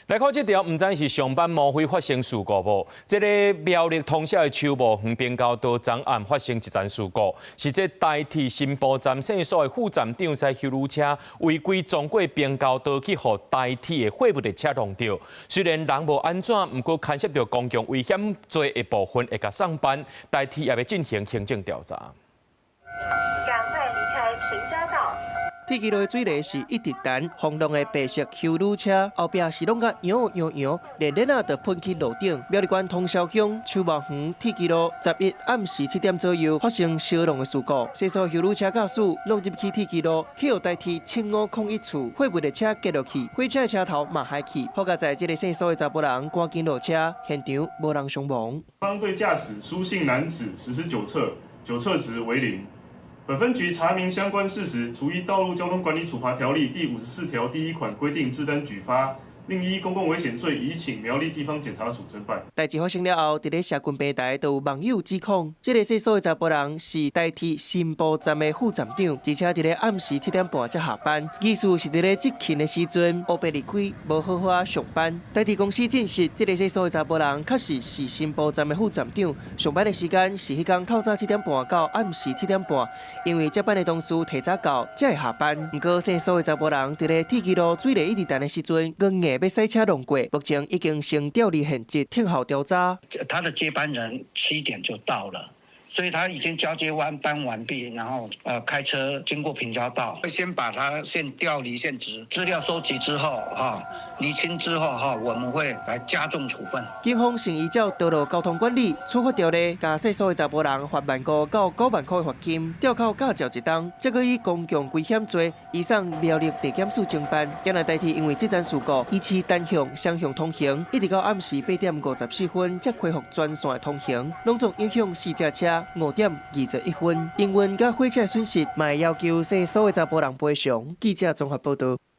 來看這條，毋知是上班莫非發生事故無？這个苗栗通社的秋茂園平交道昨暗發生一樁事故，是這台鐵新埔站線所的副站長駛休旅車違規撞過平交道去予台鐵的貨物列車撞著。雖然人無按怎，毋過牽涉著公共危險罪的部分會共送辦，台鐵也欲進行行政調查。趕快離開平交道。鐵支路的水泥是一直彈，轟動的白色休旅車後壁是攏共搖搖搖，連連仔就噴去路頂。苗栗縣通霄鄉秋茂園鐵支路11暗時7點左右發生相撞的事故，細數休旅車駕駛撞入去鐵支路，去予台鐵7501次貨物列車轧落去，貨車的車頭嘛害去。好佳哉這个姓蘇的查埔人趕緊落車，現場無人傷亡。方對駕駛蘇姓男子實施酒測，酒測值為零。本分局查明相關事實，處依《道路交通管理處罰條例》第54條第1款規定，治單舉發，另依公共危險罪移請苗栗地方檢察署偵辦。代誌發生了後，佇咧社群平台就有網友指控，這个姓蘇的查埔人是台鐵新埔站的副站長，而且佇咧暗時7點半才下班，疑似是佇咧執勤的時陣，烏白離開，無好好仔上班。台鐵公司證實，這个姓蘇的查埔人確實是新埔站的副站長，上班的時間是彼工透早7點半到暗時7點半，因為接班的同事提早到才會下班。毋過姓蘇的查埔人佇咧鐵支路水泥一直彈的時陣，硬欲駛車撞過，目前已經先調離現職，聽候調查。他的接班人7點就到了，所以他已經交接完班完畢，然後開車經過平交道，會先把他先調離現職，資料收集之後哈，釐清之後哈，我們會來加重處分。警方現依照道路交通管理處罰條例，共姓蘇的查埔人罰1萬5到9萬塊罰金，吊扣駕照一冬，這閣以公共危險罪移送苗栗地檢署偵辦。今日台鐵因為這樁事故，維持單向、雙向通行，一直到暗時8點54分才恢復全線的通行，攏總影響四隻車5點21分，營運佮火車損失，嘛會要求姓蘇的查埔人賠償。記者綜合報導。